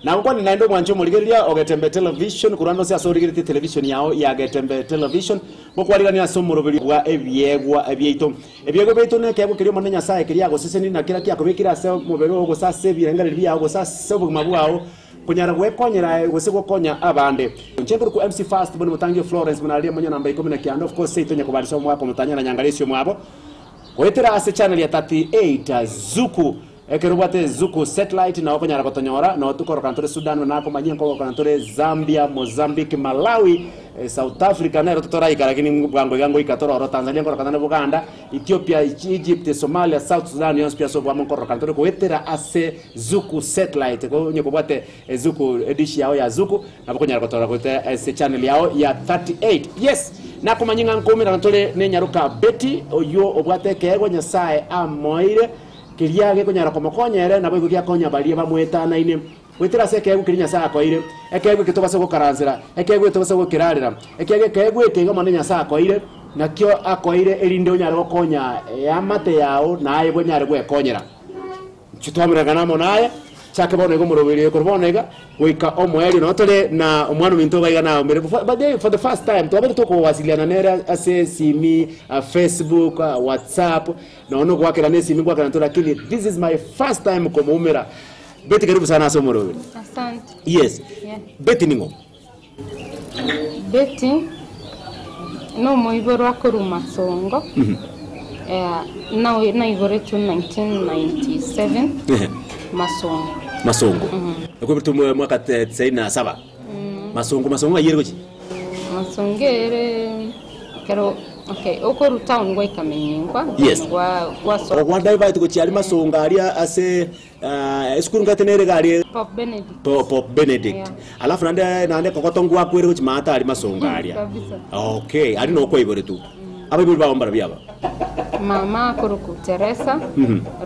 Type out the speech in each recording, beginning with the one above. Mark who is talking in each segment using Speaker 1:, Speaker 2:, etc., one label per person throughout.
Speaker 1: Nagokwanire naende omwanche omorigereria o Getembe Television korwa ande onsi ase origeretie television yao ya Getembe Television, ngokwarigania ase omoroberio bwa ebiegwa biaito. Ebiegwa biaito nekeegwa keria Omonene Nyasae keria agosesenirie na kera kiakobekire ase omobere oo gose ase ebirengererio biao gose ase obogima bwao konyara gwekonyera aye gose gokonya abande. Inche nkorokwa MC Fast buna motangi o Florence buna aria omonye namba ikomi na kianda of course seito nyakobarisia omwaka omotanya na nyangaresi omwabo goetera ase channel ya 38 Zuku Ekero obwate Zuku satellite nao okonyara gotonyora, nao tokorokana tore Sudan buna nakomanyia nkorokana tore Zambia, Mozambique, Malawi, South Africa nero totoraika lakini bwango iga ngoika tore ororo, Tanzania nkorokana na Buganda, Ethiopia, Egypt, Somalia, South Sudan yonsi pi ase oboamo nkorokana tore goetera ase Zuku satellite. Ko onye kobwate Zuku edish yao ya Zuku nabo okonyara gotora goetera ase channel yao ya 38. Yes, nakomanyia ng'a nkoumerana tore ne nyaroka Betty oyio obwate ekeegwa Nyasaye amoeire. Keria gekonyara komokonya ere, naboigo giakonya baria bamoetanaine. Goetera ase ekeegwa keria Nyasae akoeire, ekeegwa eke tobase gokaransera, ekeegwa eke tobase gokerarera, ekiagera ekeegwa eke iga Omonene Nyasae akoeire, nakio akoeire erinde onyare gokonya eamate yao na aye bwenyare gwekonyera. Inchuo twamoregana amo naye, chake bono iga omoroberio oyo korwa bono iga goika omoerio. Nabo tore na omwana ominto iga iga naomire by the way for the first time twabeire tokowasiliana nere ase esimi, Facebook, WhatsApp, Nonya nogoakerana esimi ngoakerana tore lakini this is my first time komoumera. Betty karibu sana ase omoroberi.
Speaker 2: Asante.
Speaker 1: Yes.
Speaker 2: Yeah.
Speaker 1: Betty ning'o?
Speaker 2: Betty nomoiborwa korwa Masongo eh, nao- naiboretwe 1997
Speaker 1: Ehe.
Speaker 2: Masongo.
Speaker 1: Masongo. Ekoiboretwe mwa- mwaka te- tisaini na saba. Masongo masongo ng'ai ere gochia?
Speaker 2: Masongo ere ekero okay okorwa town gwaika Menyinkwa
Speaker 1: Yes.
Speaker 2: gwa gwasoa
Speaker 1: Ogwa divert gochia aria masongo aria ase ah, esukuru ngate nere iga aria
Speaker 2: Pope Benedict.
Speaker 1: Po- Pope Benedict.
Speaker 2: Yeah.
Speaker 1: Alafu naende naende kogoto ngwakwere gochia maate aria masongo aria.
Speaker 2: Kabisa.
Speaker 1: Okay, aria noo kwaiboretwe. Abaibori bao mbarabwo aba?
Speaker 2: Mama akorokwa Teresa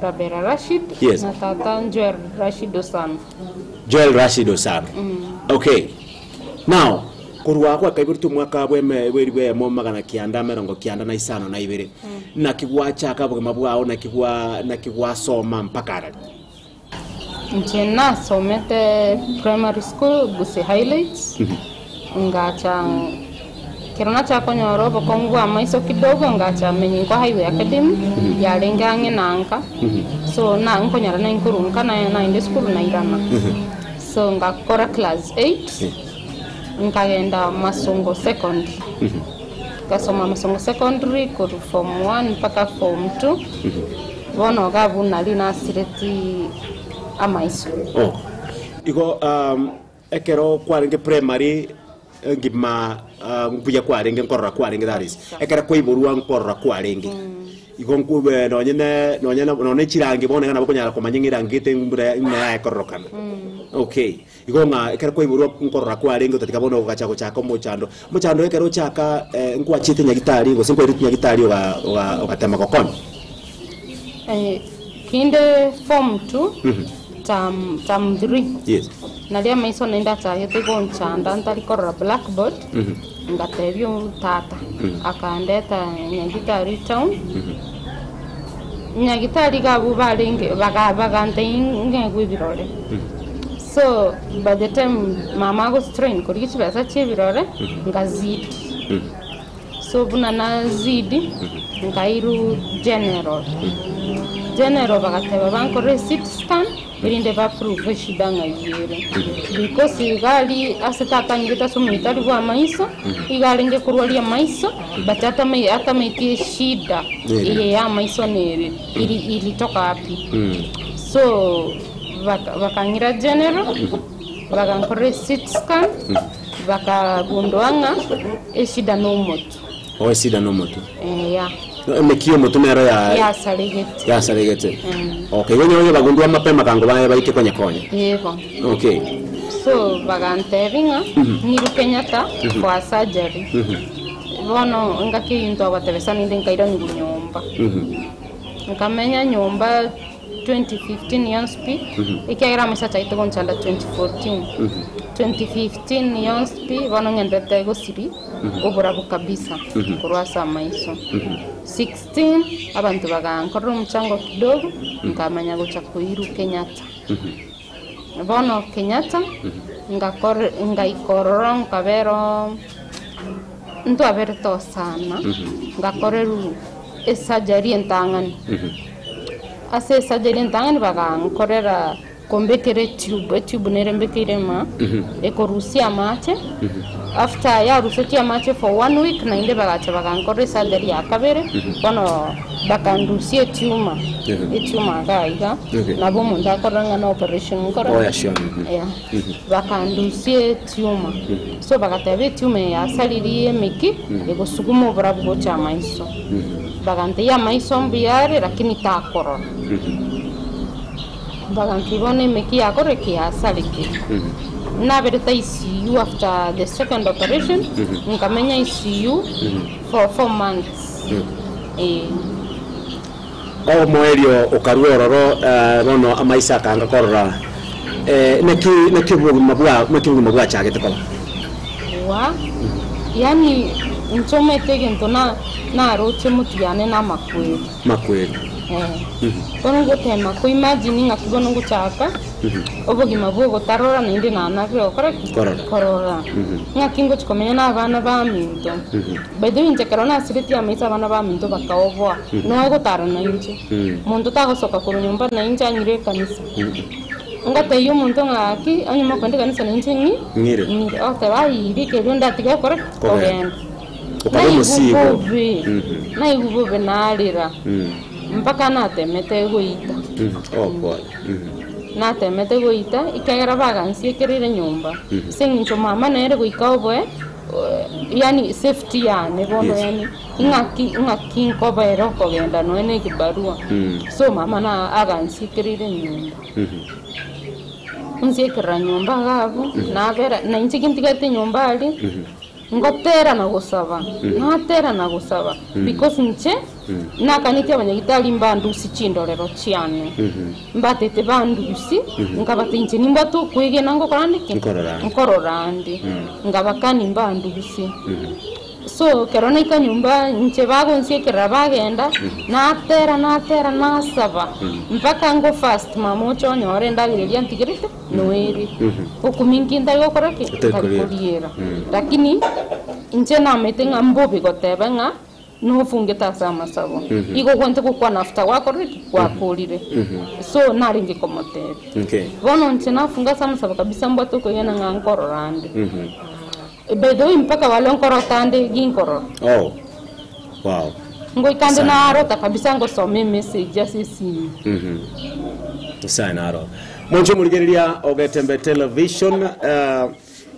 Speaker 2: Rabera Rashid
Speaker 1: Yes.
Speaker 2: na tata Joel Rashid Osano.
Speaker 1: Joel Rashid Osano. Okay. Now, korwa agwo akaiboretwe omwaka bw'eme bw'eribu eyemo 900 92, naki gwachaka obogima bwao, naki gwa naki gwasoma mpaka arari?
Speaker 2: Inche nasomete primary school Gusii Highlights, ngacha ekero nachaka konyora obokong'u bwa amaiso kidogo ngacha Menyinkwa Highway Academy yarenge ang'e na nka, so na nkonyora nainkorwa nka naye naende esukuru nairana. So ngakora class eight, nkagenda Masongo Secondary, ngasoma Masongo Secondary korwa form one mpaka form two, bono iga abwo nario nasireti amaiso.
Speaker 1: Oh. Igo um, ekero kwarenge primary engima ah, mbuya kwarenge nkorora kwarenge that is ekero kwaiborwa nkorora kwarenge Igo nkube nonye ne nonye na nonye chirangi bono iga nabo okonyara komanya ng'a erangi gete mbura ng'a yaye kororokana. Okay, igo ng'a ekero kwaiborwa nkorora kwarenge otatiga bono ogacha gochaka omochando. Omochando ekero ochaka nkwachiete nyagitari gose nkwairete nyagitari oga oga ogatema gokonya?
Speaker 2: Kinde form two, term term three,
Speaker 1: Yes.
Speaker 2: nario amaiso naende achagete gonchanda ntari korora blackboard. Ngatebia tata, akandeta Nyagitari town, Nyagitari iga abwo barenge baga bagantebia ng'egwe ebirore. So by the time mama agostrain korigia chibesa chia ebirore, nkazidi. So buna nazidi, nkairwa general. General bagateba bankorere CT scan. Erinde baprove eshida ng'ai ere. Because iga aria ase tata anyirete ase omoitari bw'amaiso, iga arenge korwaria amaiso, but atame atamaeti eshida
Speaker 1: Nere.
Speaker 2: eye ya amaiso nere iri ilitoka wapi. So baka bakang'ira general, bagankorera ecT scan, bakagundua ng'a eshida nomotwe.
Speaker 1: Oh, esida nomotwe.
Speaker 2: Eh, yeah.
Speaker 1: Emeki y'omotwe nero ya
Speaker 2: Yasaregete.
Speaker 1: yasaregete. Okay, igo onye bagundua mapema kango baye baike konya konya.
Speaker 2: Yebo.
Speaker 1: Okay.
Speaker 2: So bagantebia ng'a ng'irwe Kenyatta for a surgery. Bono engaki eyio ntwagotebesa ninde nkairaniwa nyomba. Nkamenya nyomba 2015 yonsi pi, ekiagera amaiso achagete gonchanda 2014. 2015 yonsi pi, bono ng'enderete gosiria oborabu kabisa korwa ase amaiso. 16 abanto bagankorera omochango kidogo, nkamanya gocha koirwa Kenyatta. Bono Kenyatta, ngakore ngaika ororo nkabera oo ntwaberete osana, ngakorerwa esurgery entang'ani. Ase esurgery entang'ani bagankorera kombekera etube, etube nere mbekeire ime ekorusia amache, after yarusetie amache for one week naende bagacha bagankorera esurgery ya kabere, bono bakandusia etumor, etumor iga iga, nabo omonto akorora ng'a na operation nkore
Speaker 1: Oh, yeah, sure. Mhm.
Speaker 2: yeah. Bakandusia etumor, so bagateba etumor eye yasaririe emeki egosuguma oborabu gocha amaiso. Bagantebia amaiso mbuya are lakini takorora. Bagantebia bono emeki yakorire ki yasarekire. Naberete ICU after the second operation, nkamenya ICU for 4 months. Eh.
Speaker 1: Omoerio okarua ororo bono amaiso akanga korora naki naki obogima bwa naki obogima bwachagete koba.
Speaker 2: Wa yaani nchomete egento na naroche motu yane na amakweri.
Speaker 1: Makweri.
Speaker 2: Eh. Bono ngotema koimagine ng'aki bono ngochaka obogima bwa ogotarora naende nanarire gokora ki?
Speaker 1: Korora.
Speaker 2: Korora. Ng'aki ngochi komenya na abana baminto. By the way inche ekero nasiretie amaiso abana baminto bakaoboa, noe gotara na inche. Monto tagosoka korwa nyomba na inche anyire ekanisa. Ngotebia omonto ng'a gaki onye mokoenda ekanisa na inche ng'i
Speaker 1: Ng'ire.
Speaker 2: ng'ire. Ogoteba aye rika erio ndatiga gokora ki?
Speaker 1: Kogenda.
Speaker 2: Kogenda.
Speaker 1: Okaba omosigo.
Speaker 2: Naigwa bobe, naigwa bobe narera, mpaka natemete goita.
Speaker 1: Oh, pole.
Speaker 2: Natemete goita, ekiagera bagansiekereire nyomba. Ase eng'encho mama nere goika oboe, yaani safety yane bono yaani, ing'aki ing'aki nkobera okogenda nonya na ekibarua. So mama na agansiekereire nyomba. Onsiekerera nyomba iga abwo, nabera na inche gintigete nyomba aria, ngotera na gosaba, natera na gosaba, because inche, nakaneti abanyagitari mbandusie chindorero chiane, mbatete bandusie, nkabata inche nimbwate okwegena ngokora nde ki?
Speaker 1: Nkorora ande.
Speaker 2: Nkorora ande, nkabakani mbandusie. So ekero naika nyomba inche bagonsiekerera bagenda, natera natera nasaba, mpaka ngo fast mama oche onyore endagera eria ntigerete noere. Okominki ntari gokora ki?
Speaker 1: Otari
Speaker 2: Ntari
Speaker 1: koriera.
Speaker 2: koriera. Lakini inche namanyete ng'a mbobe goteba ng'a nofungete ase amasabo. Igo ogwente gokwana after gwakorire ki? Gwakorire. So narenge komotebia. Bono inche nafunga ase amasabo kabisa mbwate okoigena ng'a nkorora ande. By the way mpaka wale nkorota ande ginkorora.
Speaker 1: Oh. Wow.
Speaker 2: Ngoika ande narota kabisa ngosoma emessage ase esimu.
Speaker 1: Nyasaye naro. Monche omorigereria ogetembe television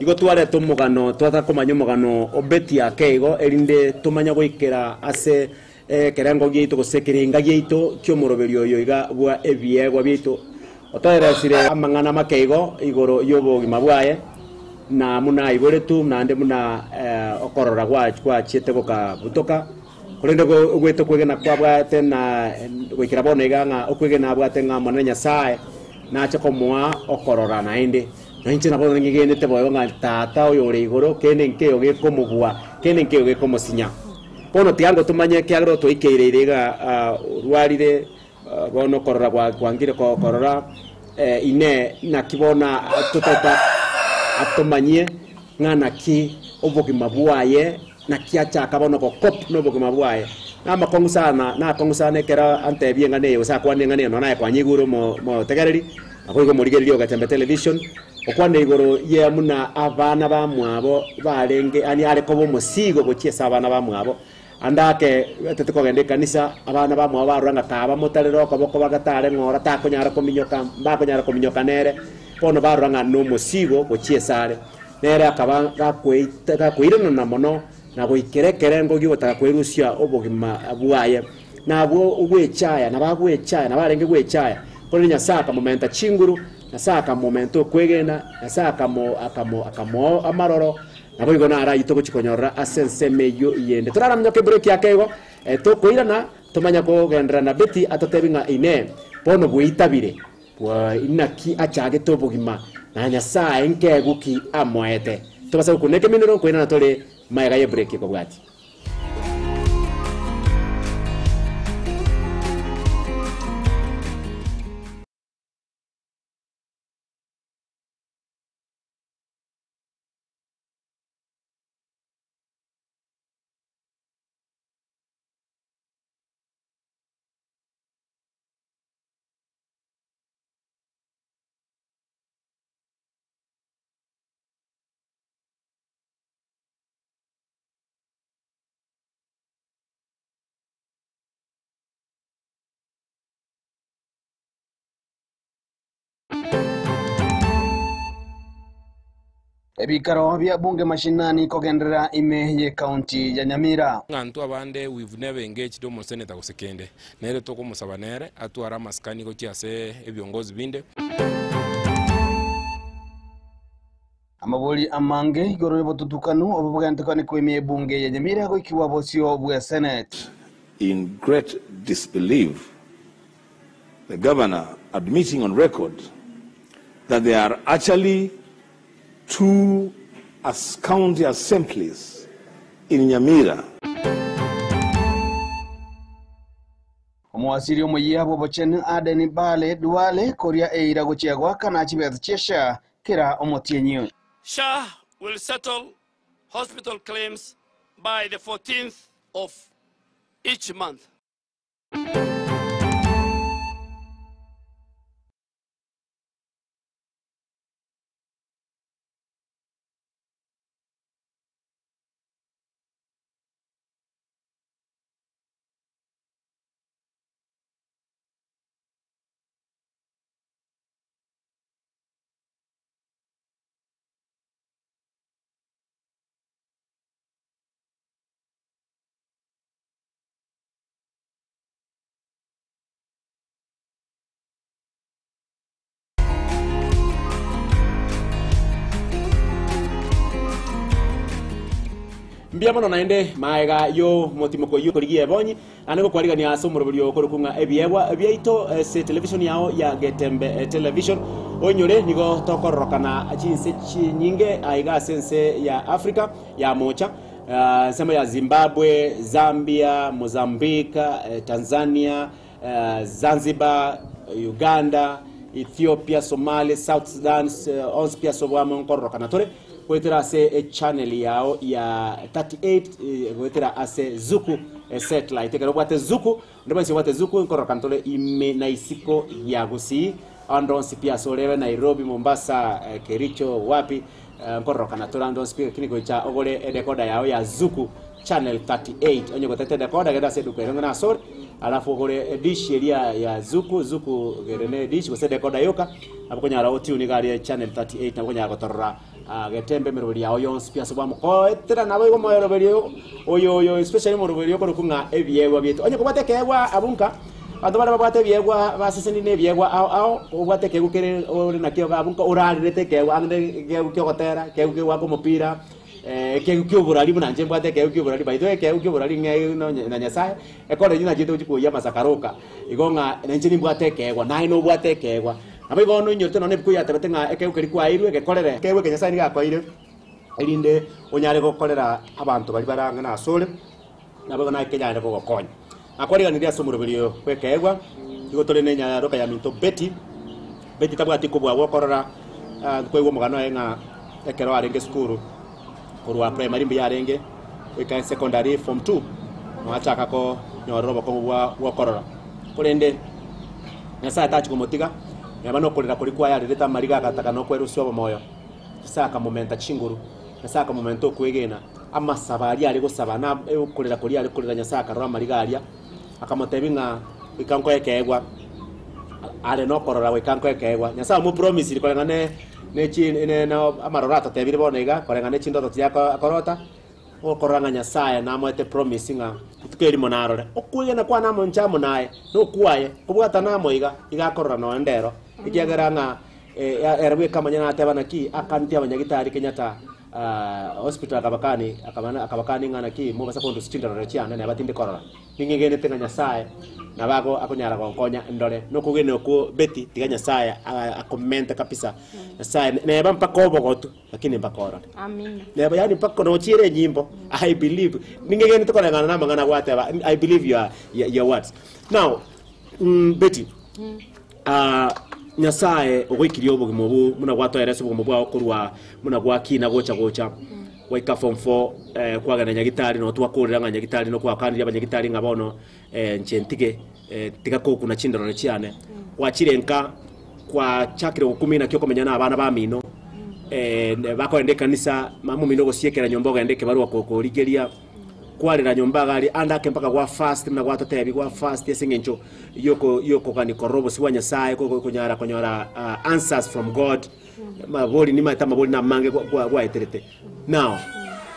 Speaker 1: igo twareta omogano twataka komanya omogano obeti ake igo erinde tomanya goikera ase ekerengo giaito gose ekerenga giaito kia omoroberi oyo iga bwa ebiegwa biaito otoeresire amang'ana make igo igoro ya obogima bwaye na muna aiboretu naende muna okorora gwachiete gokabutoka korende ogwete okwegena kwabwate na goikera bono iga ng'a okwegena abwate ng'a Omonene Nyasaye nache komoa okorora naende. Na inche nabo ngegenete boigo ng'a tata oyo ore igoro kende nkeiyo gekomobua kende nkeiyo gekomosinya. Bono tiga ngotomanye ekiagera otwaikeireire iga orwarire bono okorora kwangire korora ine naki bono totata atomanyie ng'a naki obogima bwaye naki achaka bono gokop na obogima bwaye. Namakong'u sana nakong'u sana ekero antebie eng'ana eye gose akwane eng'ana eye nonya naye kwanyigure omotegereri naboigo omorigereria ogetembe television okwane igoro ye muna abana bamwabo barenge yaani are koba omosigo gochia ase abana bamwabo ande ake etete kogenda ekanisa abana bamwabo barora ng'a kaba motarere okoboko bagatare ng'ora takonyara kominyoka mbakonyara kominyoka nere bono barora ng'a na omosigo gochia ase are nere akaba gakoita gakoiranana mono na goikera ekerengo giogotaka koerusia obogima bwaye nabwo ogwechaya nabagwechaya nabarenge gwechaya korende Nyasaye akamomenta chinguru Nyasaye akamomenta okwegena Nyasaye akamo akamo akamoa amaroro nabo igo narayi togochi konyorora ase ensemo eywo yende toraramnyoka ebreak yake igo tokoirana tomanya kogenderera na Betty atotebi ng'a ine bono bweitabire bwa inaki achagete obogima na Nyasaye nkeguki amoete tobasa gokuna ekeminero nkoirana tore maega ya ebreak ekobwati.
Speaker 3: Ebikaro bia bunge mashinani kogenderera ime y'ecounty ya Nyamira.
Speaker 4: Ng'a intwe abande we've never engaged omoseneta gose kende, nere tokomosaba nere atware amasikani gochia ase ebiongozi binde.
Speaker 3: Amabori amange igoro y'obotutukanu obo bogentekanekwa ime y'ebunge ya Nyamira goikigwa bosio bwe Senate.
Speaker 5: In great disbelief, the governor admitting on record that there are actually 2 as county assemblies in Nyamira.
Speaker 3: Omowasiri omoyia bw'obochenu Aden Bale Duale koria eira gochia goakana chibesa chia SHA kera omotienyi.
Speaker 6: SHA will settle hospital claims by the 14th of each month.
Speaker 1: Mbuya mono naende maega y'omotimoko oyio korigia ebonyi, naende gokwarigania ase omoroberio okorokwa ng'a ebiegwa biaito ase television yao ya Getembe Television. Oinyore nigo tokororokana chinse chinyinge aiga ase ense ya Africa ya mocha, ensemo ya Zimbabwe, Zambia, Mozambique, Tanzania, Zanzibar, Uganda, Ethiopia, Somalia, South Sudan, onsi pi ase oboamo nkororokana tore goetera ase echannel yao ya 38 goetera ase Zuku satellite. Ekero obwate Zuku, onde bwensi obwate Zuku nkororokana tore ime na isiko ya Gusii, ande onsi pi ase orebe Nairobi, Mombasa, Kericho, wapi nkororokana tore ande onsi pi lakini gocha ogore edecoder yao ya Zuku channel 38. Onye gotete edecoder genda ase eduka ere ng'a nasore, alafu ogore edish eria ya Zuku, Zuku gere ne edish gose edecoder yoka, nabo okonyara otune iga aria channel 38 nabo okonyara gotorora getembe emeroberi yao yonsi pi ase bwamokoetera nabo igo omoroberi oyo oyo especially omoroberi okorokwa ng'a ebiegwa biaito. Onye kobwate ekeegwa abwo nka, abanto bare babwate ebiegwa basesenirie na ebiegwa ao ao, obwate ekeegwa kere ore nakio iga abwo nka orarerete ekeegwa ang'e ekeegwa kia ogotera, ekeegwa kia goaka omopira, ekeegwa kia oborari buna inche mbwate ekeegwa kia oborari by the way ekeegwa kia oborari ng'e nonye na Nyasaye, ekore eywo nachete gochia koyia amasakaroka, igo ng'a nainche nimbwate ekeegwa, naye nobwate ekeegwa. Nabo igo bono oinyorete nonya ebuku yatebete ng'a ekeegwa keria kwaeirwe gekorere. Ekeegwa eke Nyasaye nigo akoeire, erinde onyare gokorera abanto baria bare ang'e nasore, nabo igo naye kenyare kogokonya. Nakwariganirie ase omoroberi oyo bw'ekeegwa, nigo tore nenyaroka ya minto Betty. Betty tabwati kobua gwokorora, nkoigwa omogano oye ng'a ekero arenge esukuru, korwa primary mbuya arenge, goika secondary form two, nabo achaka konyorera obokong'u bwa bwokorora. Korende Nyasaye tachi komotiga, neba nokorera koria kwaye arerete amariga agataka nokwerusia obomoyo, Nyasaye akamomenta chinguru, Nyasaye akamomenta okwegena, amasabo aria are gosaba na okorera koria are korera Nyasaye akarora amariga aria, akamotebia ng'a goika nkoe ekeegwa, are nokorora goika nkoe ekeegwa. Nyasaye omopromisiri koreng'ana ne ne chi ne na amaroro atotebire bono iga, koreng'ana ne chindoto chiria ako akorota, okorora ng'a Nyasaye namoete promise ng'a rituko erimo narore. Okwegena kwane amo inche amo naye, nokwaye, kobwatana amo iga, iga akorora nonya ndero, ekiagera ng'a ere bweka amanyene nateba naki, akaneti abanyagitari Kenyatta hospital akabakani akabana akabakani ng'a naki mobasa kondusia chindorero chiane neba tindi korora. Ning'egenete ng'a Nyasaye nabo ago akonyara gonkonya ndore. Nokogena okwo Betty, tiga Nyasaye akomente kabisa. Nyasaye neba mpaka obogotu lakini mpaka orore.
Speaker 2: Amina.
Speaker 1: Neba yaani mpaka nochiere enyimbo, I believe. Ning'egenete koreng'ana na amang'ana gwateba, I believe your, your, your words. Now, Betty, Nyasaye ogoikirie obogima obwo buna gwatoeire ase obogima bwao korwa buna gwakina gocha gocha gwaika form four kwagenda nyagitari noo twakorera ng'a nyagitari nokwakanirie abanyagitari ng'a bono inche ntige tiga kokuna chindorero chiane. Gwachire nka gwachakire gokumia naki okomenya na abana bamino bakogenda ekanisa mama omino ogosiekera nyomba ogende ekebarua korigeria. Kwarera nyomba iga aria ande ake mpaka gwa fast buna gwatotebi gwa fast ase eng'encho yoko yokogani korora obosio bwa Nyasaye konyara konyora answers from God. Amabori nimaete amabori namange gwa- gwa- gwaeterete. Now,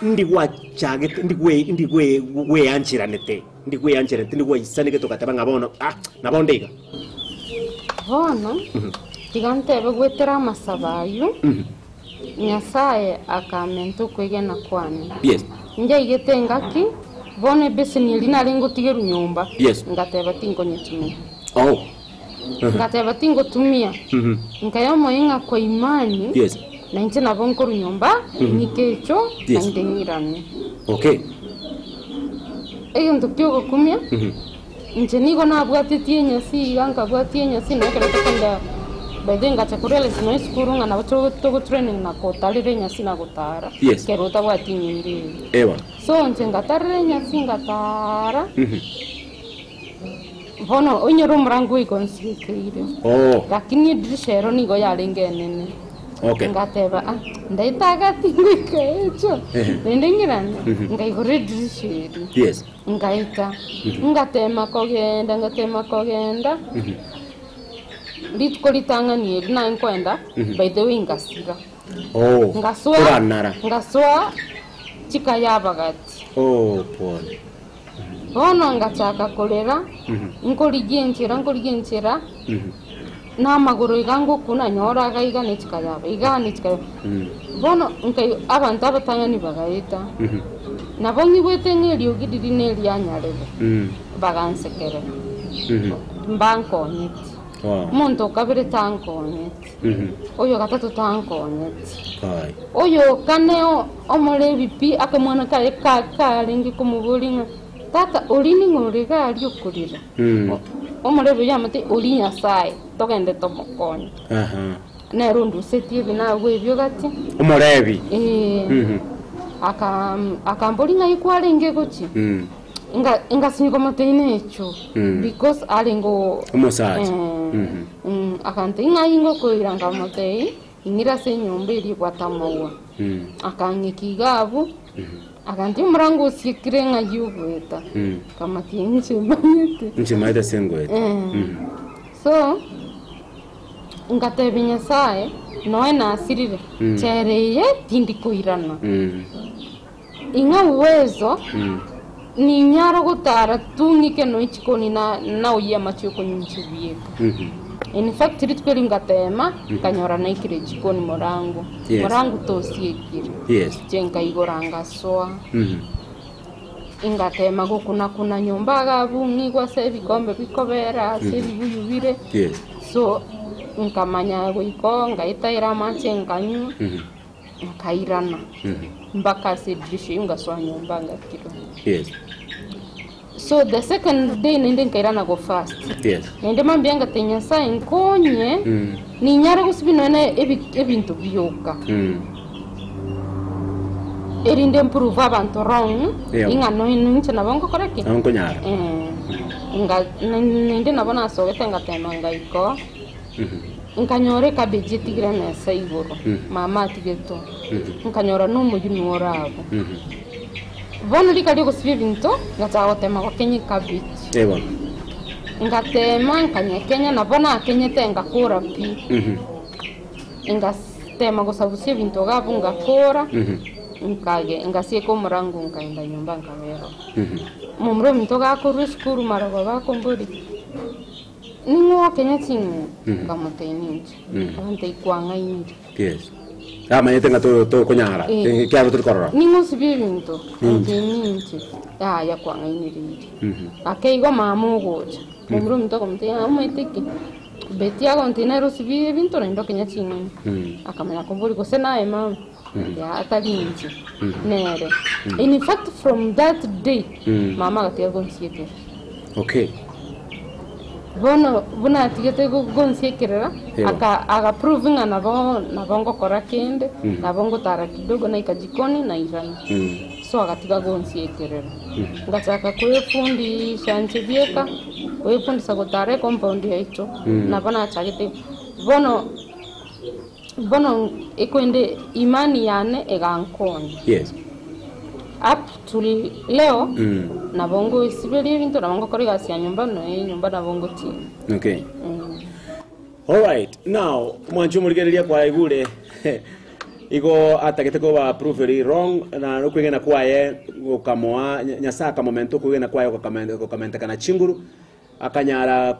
Speaker 1: ndi gwachagete ndi gwe ndi gwe gweancheranete ndi gweancheranete ndi gwaisanegete ogateba ng'a bono ah nabo nde iga.
Speaker 2: Bono, tiga ntebe goetera amasabo ayio, Nyasaye akamenta okwegena kwane.
Speaker 1: Yes.
Speaker 2: Njaigete engaki, bono ebeseni eria narenge gotigerwa nyomba,
Speaker 1: Yes.
Speaker 2: ngateba tinkonyetumia.
Speaker 1: Oh.
Speaker 2: Ngateba tingotumia. Nkaya omoyo ng'a kwa imani,
Speaker 1: Yes.
Speaker 2: na inche nabo nkorwa nyomba, ng'ike echo,
Speaker 1: Yes.
Speaker 2: naende ng'irane.
Speaker 1: Okay.
Speaker 2: Egento kiogokumia, inche nigo nabwatetie enyasi iga nkabwatia enyasi na ekero tokogenda by the way ngacha korealize nonya esukuru ng'a nabo togo togotraining na kotarera enyasi na gotara,
Speaker 1: Yes.
Speaker 2: ekero otabwati enyimbo eye.
Speaker 1: Ewa.
Speaker 2: So inche ngatarera enyasi ngatara, bono onyore omorango oigo nsigekeire.
Speaker 1: Oh.
Speaker 2: Lakini edirisha ero nigo yarenge enene.
Speaker 1: Okay.
Speaker 2: Ngateba ah, ndaitagati ngoika echo, naende ng'irane, ngaigora edirisha eria.
Speaker 1: Yes.
Speaker 2: Ngaika, ngatema kogenda, ngatema kogenda, rituko ritang'ani eri naye nkoenda, by the way ngasira.
Speaker 1: Oh.
Speaker 2: Ngasoa,
Speaker 1: Oranara.
Speaker 2: ngasoa chikayabagati.
Speaker 1: Oh, pole.
Speaker 2: Bono ngachaka korera, nkorigia enchera, nkorigia enchera, na amagoro iga ngokuna nyora iga iga ne chikayaba, iga ne chikayaba. Bono nkai abanto abatang'ani bagaeta, nabo ng'igwete ng'a eriogi riria na erianyarebe, bagansekerera, mbankonyeti.
Speaker 1: Wow.
Speaker 2: Omonto o kabere tankonyeti, oyo o gatato tankonyeti.
Speaker 1: Kai.
Speaker 2: Oyo o kane o- omorebi pi, akamwana kaye ka- karenge komoboria ng'a tata oria ning'o ore iga aria okorera? Omorebi oyio amotebia oria Nyasaye, togende tomokonye.
Speaker 1: Aha.
Speaker 2: Nere ondusetie ebi nagwo ebio gati.
Speaker 1: Omorebi.
Speaker 2: Ee. Aka akamboria ng'ai kwarenge gochia? Nga ngasinywa komotebia necho because arenge oo
Speaker 1: Omosacha.
Speaker 2: Akantebia ng'ai ngokoira nkamotebia ing'ire ase enyomba eria ebwate amaua. Akang'ika iga abwo, akantebia omorango osiekire ng'ai ogoeta. Nkamotebia inche manyete.
Speaker 1: Inche maete ase ngoeta.
Speaker 2: So, ngatebia Nyasaye, noe nasirire, nchera eye tindi koirana. Ing'a uwezo, ninyare gotara tu ng'ike noe chikoni na naoyie amache okonywa inche bieka. In fact rituko erio ngatema, nkanyora naikire chikoni morango,
Speaker 1: Yes.
Speaker 2: morango tosiekire.
Speaker 1: Yes.
Speaker 2: Inche nkaigora ngasoa. Ingatema gokuna-kuna nyomba iga abwo ng'igwe ase ebikombe bikobera, ase ebibuyu bire.
Speaker 1: Yes.
Speaker 2: So, nkamanya goika oo ngaetaera amache nkanywa, nkairana mpaka ase edirisha eyio ngasoa nyomba ngakirwa.
Speaker 1: Yes.
Speaker 2: So the second day naende nkairana go fast.
Speaker 1: Yes.
Speaker 2: Naende mambia ngatebia Nyasaye nkonye, ninyare gosibia nonya na ebi- ebinto bioka. Erinde mprove abanto wrong,
Speaker 1: Yeah.
Speaker 2: ing'a nonya ninche nabo ngokora ki?
Speaker 1: Nabo nkonyara.
Speaker 2: Eh, nga naende nabo nasogete ngatema ngaika oo, nkanyora ecabbage etigire emesa igoro, mama atigete oo, nkanyora na omoyio ore abwo. Bono rika riogosibia ebinto, ngachaka gotema gokenya ecabbage.
Speaker 1: Eh bono.
Speaker 2: Ngatema nkanyekenya, nabo nakenyete ngakora pi. Ngatema gosabusia ebinto iga abwo ngakora, nkage ngasieka omorango nkaenda nyomba nkabera oo. Momura ominto iga akorwa esukuru marogoba akomboria, ning'o okenya ching'eni? Nkamotebia ninche. Agantebia kwang'ainire.
Speaker 1: Yes. Amanyete ng'a to- tokonyara,
Speaker 2: Eh.
Speaker 1: ekiagera tori korora.
Speaker 2: Ning'o osibia ebinto? Nkamotebia ninche. Yaya kwang'ainereirie. Ake igo mama ogocha, momura ominto akamotebia ng'a omaete ki? Betty agontebia nere osibie ebinto naende okenya ching'eni. Akamanya komboria gose naye mama? Yaya tari inche, nere. In fact from that day, mama agatiga gonsiekerera.
Speaker 1: Okay.
Speaker 2: Bono buna atigete gonsiekerera,
Speaker 1: Ewa.
Speaker 2: aka agaprove ng'a nabo nabo ngokora kende, nabo ngotara kidogo naika jikoni nairana. So agatiga gonsiekerera. Ngachaka kwefundisha inche bieka, kwefundisa gotara ecompound yaito, nabo nachagete bono bono ekwende imani yane egankonya.
Speaker 1: Yes.
Speaker 2: Up to leo, nabo ngoesiberia ebinto, nabo ngokora egasi ya nyomba, nonya enyomba nabo ngotiina.
Speaker 1: Okay. Alright, now mwanche omorigereria kwaigure igo atagete koba prove wrong na okwegena kwaye gokamoa Nyasaye akamomenta okwegena kwaye gokamentekana chinguru akanyara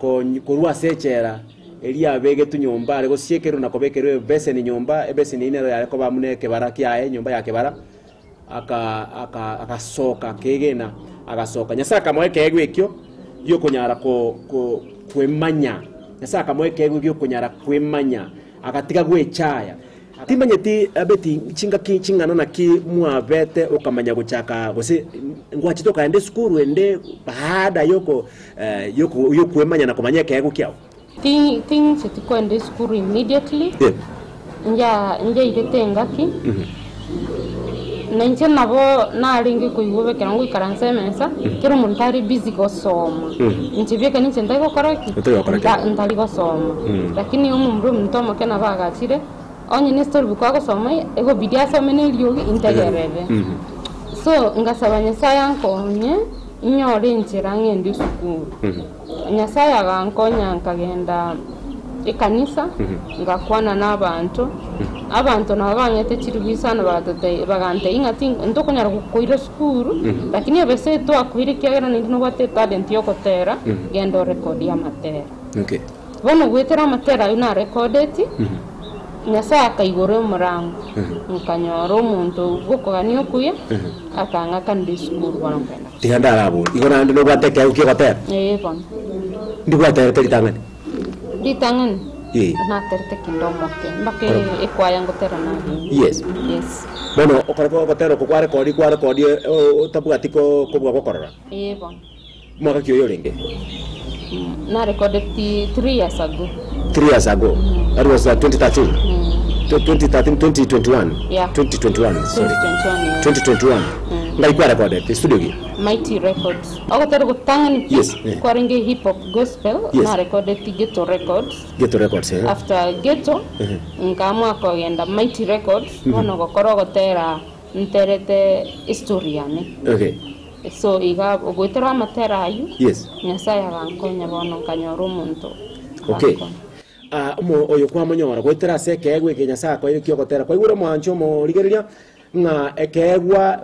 Speaker 1: korwa ase echela eria abegetwe nyomba are gosiekerwa na kobekerwa ebeseni nyomba ebeseni eyio nero yare koba buna ekebara kiaye enyomba ya kebara aka aka agasoka akegena agasoka. Nyasaye akamoa ekeegwa ekio giokonyara ko ko kwemanya. Nyasaye akamoa ekeegwa giokonyara kwemanya, agatiga gwechaya. Timanyeti Betty chingaki ching'ana naki mwabete okamanya gochaka gose ngwachete okaenda esukuru ende baada yoko yoko yokwemanya na komanya ekeegwa kiao?
Speaker 2: Ti Ting'cheti koenda esukuru immediately,
Speaker 1: Yeah.
Speaker 2: nja njairete engaki, na inche nabo narenge koigwa ekero ngoikaransa emesa, kera omonto are busy gosoma, inche bieka ninche ntari gokora ki?
Speaker 1: Otari gokora ki?
Speaker 2: Nta ntari gosoma. Lakini omomura ominto omoke nabo agachire, onye ne story book agosoma, egobidi asome na eriogi integerere. So ngasaba Nyasaye ankonye, inyore enchera ng'ende esukuru. Nyasaye agankonya nkagenda ekanisa, ngakwana na abanto, abanto nabo bang'ete chiribu sana bagatotebia bagantebia ng'a tin ntokonyara gokoira esukuru, lakini ebesa eye twakoire ekiagera naende nobwate etalent ya ogotera, genda orekodie amatera.
Speaker 1: Okay.
Speaker 2: Bono goetera amatera aywo narekodeti, Nyasaye akaigora omorango, nkanyora omonto bw'okogania okuya, akang'akanera esukuru bono nkagenda.
Speaker 1: Tiga ndarabore, igo naende nobwate ekeegwa ki'ogotera?
Speaker 2: Ee bono.
Speaker 1: Ndigwaterete ritang'ani?
Speaker 2: Ritang'ani?
Speaker 1: Ee.
Speaker 2: Naterete kende omoke, mpaka
Speaker 1: Oro-
Speaker 2: ekwaya ngotera narenge.
Speaker 1: Yes.
Speaker 2: Yes.
Speaker 1: Bono okore ogotera oko kwarekodi kwarekodi otabwati ko kobua gokorora?
Speaker 2: Ee bono.
Speaker 1: Mwaka ki oyo orenge?
Speaker 2: Narekodeti 3 years ago.
Speaker 1: 3 years ago. That was 2013. 2013, 2021.
Speaker 2: Yeah.
Speaker 1: 2021, sorry.
Speaker 2: 2021, yeah.
Speaker 1: 2021. Ngai kwarekodete studio ki?
Speaker 2: Mighty Records. Ogotera gotang'ani pi
Speaker 1: Yes, eh.
Speaker 2: kwarenge hip hop gospel
Speaker 1: Yes.
Speaker 2: narekodeti Ghetto Records.
Speaker 1: Ghetto Records, eh.
Speaker 2: After Ghetto nkaamua kogenda Mighty Records bono gokora ogotera nterete history yane.
Speaker 1: Okay.
Speaker 2: So iga goetera amatera ayio,
Speaker 1: Yes.
Speaker 2: Nyasae agankonya bono nkanyora omonto
Speaker 1: Okay.
Speaker 2: agankonya.
Speaker 1: Ah, omo oyo kwamonyora goetera ase ekeegwa eke Nyasae akoeire ki'ogotera. Kwaigure omwancho omorigereria ng'a ekeegwa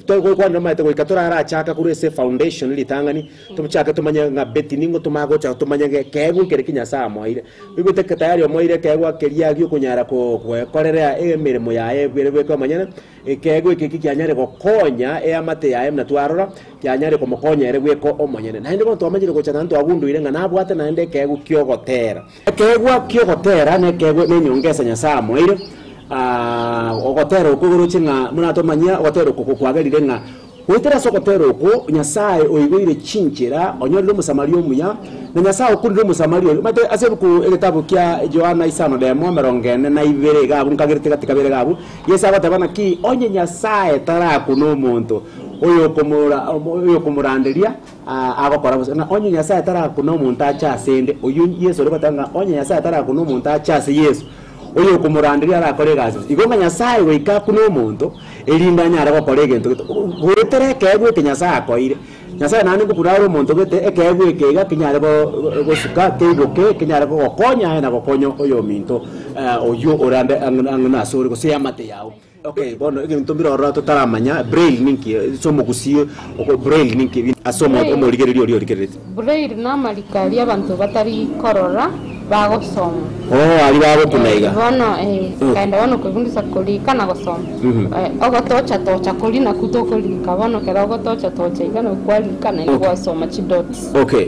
Speaker 1: togokwanera omanyete goika torarachaka korwa ase efoundation ritang'ani, tochake tomanye ng'a Betty ning'o tomanye gocha tomanye ng'a ekeegwa nkere ki Nyasae amoeire. Oigwete tayari omoeire ekeegwa keria giokonyara ko goekorerea emeremo yaye bwere bweka omonyene, Ekeegwa eke eki kianyare gokonya eamate yaye buna twarora, kianyare komokonya ere bweka omonyene. Naende bono twamanyire gocha naende twagunduire ng'a nabwate naende ekeegwa ki'ogotera. Ekeegwa ki'ogotera nekeegwa nenyongesa Nyasae amoeire. Ogotera okwo oroche ng'a buna tomanyia ogotera oko kwagerire ng'a goetera ase ogotera okwo Nyasae oigoire chinchera, onyorire Omosamaria omuya, na Nyasae okunire Omosamaria oria. Omanyete ase ebuku egetabu kia Yohana isano na emo emerongo ene na ibere iga abwo nkagerete gati kabere iga abwo, Yeso agoteba naki, Onye Nyasae tarakuna omonto oyokomoranderia agokora bosa, ng'a onye Nyasae tarakuna omonto ache asende, oyio Yeso ore goteba ng'a onye Nyasae tarakuna omonto ache ase Yeso, oyokomoranderia arakore egasi bosa. Igo ng'a Nyasae goika akune omonto, erinde anyare gokora egento gete, goetera ekeegwa eke Nyasae akoeire. Nyasae naende ngokuna are omonto gete ekeegwa eke iga kenyare gosuka keigoke, kenyare kogokonya aye na gokonya oyominto oyio orande ang'e nasore gose eamate yao. Okay, bono egento mbire ororo totaramanya, braille ninki ase omogusii braille ninki ase omorigereria oria origereretie?
Speaker 2: Braille namariko aria abanto batari korora bagosoma.
Speaker 1: Oh, aria bagokuna iga.
Speaker 2: Bono nkaenda bono koebundisa korika na gosoma. Ogotocha tocha koria nakwo tokorika bono ekero ogotocha tocha iga nabo kwarika naende gwasoma chidots.
Speaker 1: Okay.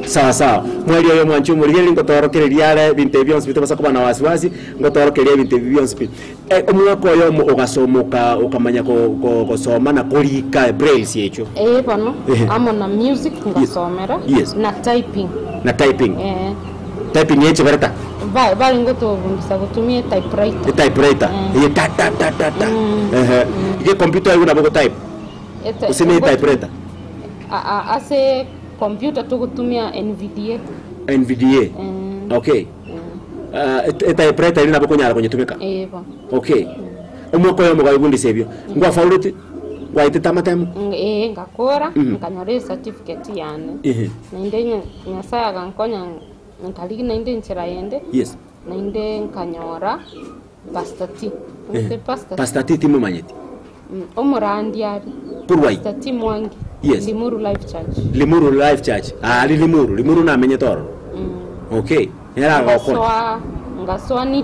Speaker 1: Sawa sawa. Mwaria oyo mwanche omorigereria ngotoorokereria are ebinto ebi bionsi pi tobasa koba na wasiwasi, ngotoorokereria ebinto ebi bionsi pi. Omwaka oyomo ogasoma oka okamanya ko ko gosoma na korika brailles echio.
Speaker 2: Ee bono, amo na music ngasomera,
Speaker 1: Yes.
Speaker 2: na typing.
Speaker 1: Na typing.
Speaker 2: Ee.
Speaker 1: Typing ye echibereta?
Speaker 2: Ba bare ngotobundisa gotumia etypewriter.
Speaker 1: Etypewriter, eye ta ta ta ta ta. Ehe. Iga ecomputer eywo nabo ogotype?
Speaker 2: Ete-
Speaker 1: Gose ne etypewriter?
Speaker 2: A- a- ase computer togotumia NVDA.
Speaker 1: NVDA? Okay. Etypewriter eria nabo okonyara konyetumeka?
Speaker 2: Ee bono.
Speaker 1: Okay. Omwaka oyomo gwaebundisa ebio, ngwafauleti? Gwaetete amatemo?
Speaker 2: Ee, ngakora, nkanyora ecertificate yane.
Speaker 1: Ehe.
Speaker 2: Naende Nyasaye agankonya. Nkarigi naende enchera yende,
Speaker 1: Yes.
Speaker 2: naende nkanyora Pastor T. Omanyete Pastor T?
Speaker 1: Pastor T timomanyeti.
Speaker 2: Omorandia are.
Speaker 1: Korwa ai?
Speaker 2: Pastor T Mwangi.
Speaker 1: Yes.
Speaker 2: Limuru Life Church.
Speaker 1: Limuru Life Church. Aria Limuru. Limuru namenyete ororo. Okay. Nere agokonya.
Speaker 2: Ngasoa, ngasoa ni.